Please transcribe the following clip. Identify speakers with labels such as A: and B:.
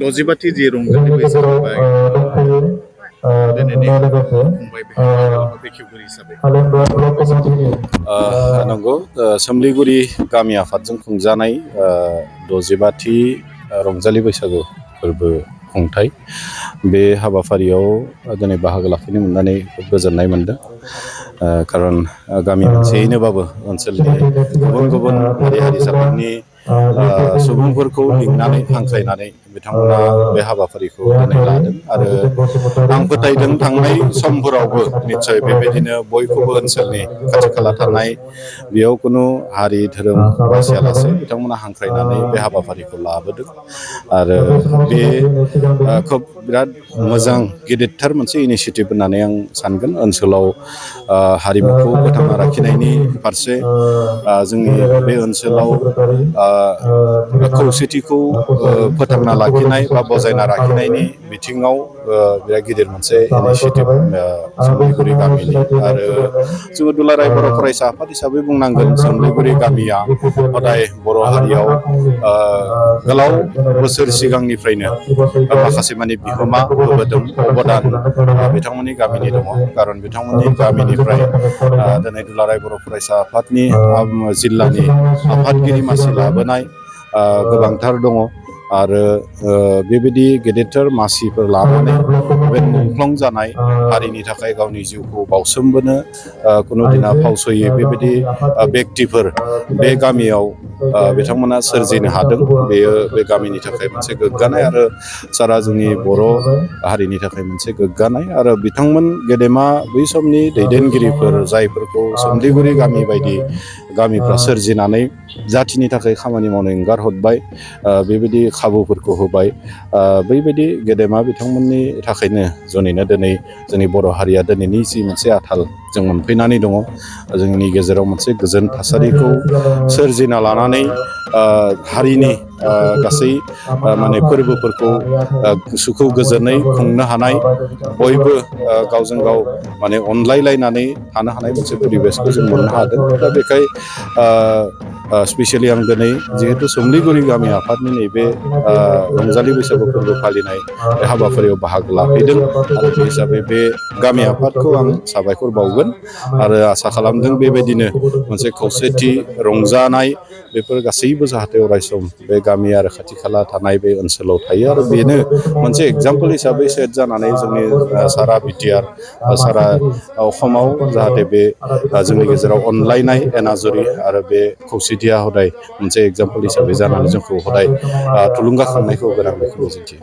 A: दजिबाथि जि रंजालि बैसागु बा दिनैनि फंबाय बेखेवगिरि हिसाबै
B: नंगौ सोमलिगुरि गामि आफादजों खुंजानाय 65थि रंजालि बैसागु फोरबो खुंथाय बे हाबाफारियाव दिनै बाहागो लाफैनो मोननानै खोब गोजोननाय मोनदों। खारन गामि मोनसेयैनोबाबो ओनसोलनि गुबुन गुबुन हारि हारिसाफोरनि सुबुंफोरखौ लिंनानै हांख्रायनानै बिथांमोना बे हाबाफारिखौ दिनै लादों आरो आं फोथायदों थांनाय समफोरावबो निस्सय बेबायदिनो बयखौबो ओनसोलनि खाथि खाला थानाय बेयाव खुनु हारि धोरोम बासियालासे बिथांमोना हांख्रायनानै बे हाबाफारिखौ लाबोदों आरो बे खोब बिराद मोजां गिदिरथार मोनसे इनिसियेटिभ होननानै आं सानगोन। ओनसोलाव हारिमुखौ फोथांना लाखिनायनि फारसे जोंनि बे ओनसोलाव खौसेथिखौ फोथांना लाखिनाय बा बजायना लाखिनायनि बिथिङाव बिराद गिदिर मोनसे इनिसियेटिभ सोमलिगुरि गामिनि आरो जोङो दुलाराय बर' फरायसा आफाद हिसाबै बुंनांगोन सोमलिगुरि गामिया हदाय बर' हारियाव गोलाव बोसोर सिगांनिफ्रायनो माखासे माने बिहोमा होबोदों अबदान बिथांमोननि गामिनि दङ। खारन बिथांमोननि गामिनिफ्राय दिनै दुलाराय बर' फरायसा आफादनि जिल्लानि आफादगिरि मासि लाबोनाय गोबांथार दङ आरो बेबायदि गेदेरथार मासिफोर लानानै बे मुंख्लं जानाय हारिनि थाखाय गावनि जिउखौ बावसोमबोनो खुनु दिना फावसयै बेबायदि बेक्तिफोर बे गामियाव बिथांमोना सोरजिनो हादों। बेयो बे गामिनि थाखाय मोनसे गोग्गानाय आरो सारा जोंनि बर' हारिनि थाखाय मोनसे गोग्गानाय आरो बिथांमोन गेदेमा बै समनि दैदेनगिरिफोर जायफोरखौ सोमलिगुरि गामि बायदि गामिफ्रा सोरजिनानै जाथिनि थाखाय खामानि मावनो एंगार हरबाय बेबायदि खाबुफोरखौ होबाय बैबायदि गेदेमा बिथांमोननि थाखायनो जुनैनो दिनै जोंनि बर' हारिया दिनैनि जि मोनसे आथाल जों मोनफैनानै दङ। जोंनि गेजेराव मोनसे गोजोन थासारिखौ सोरजिना लानानै हारिनि गासै माने फोरबोफोरखौ सुखु गोजोनै खुंनो हानाय बयबो गावजों गाव माने अनलायलायनानै थानो हानाय मोनसे परिबेसखौ जों मोननो हादों। दा बेखाय स्पेसियेलि आं दिनै जिहेतु सोमलिगुरि गामि आफादनि नैबे रंजालि बैसागु फोरबो फालिनाय बे हाबाफारियाव बाहागो लाफैदों आरो बे हिसाबै बे गामि आफादखौ आं साबायखर बावगोन आरो आसा खालामदों बेबायदिनो मोनसे खौसेथि रंजानाय बेफोर गासैबो जाहाथे अरायसम बे गामि आरो खाथि खाला थानाय बे ओनसोलाव थायो आरो बेनो मोनसे एगजाम्पोल हिसाबै सेट जानानै जोंनि सारा बिटिआर सारा असमाव जाहाथे बे जोंनि गेजेराव अनलायनाय एनाजरि आरो बे खौसेथिया हदाय मोनसे एगजाम्पोल हिसाबै जानानै जोंखौ हदाय थुलुंगाखांनायखौ होगोन आं बेखौ मिजिंथियो।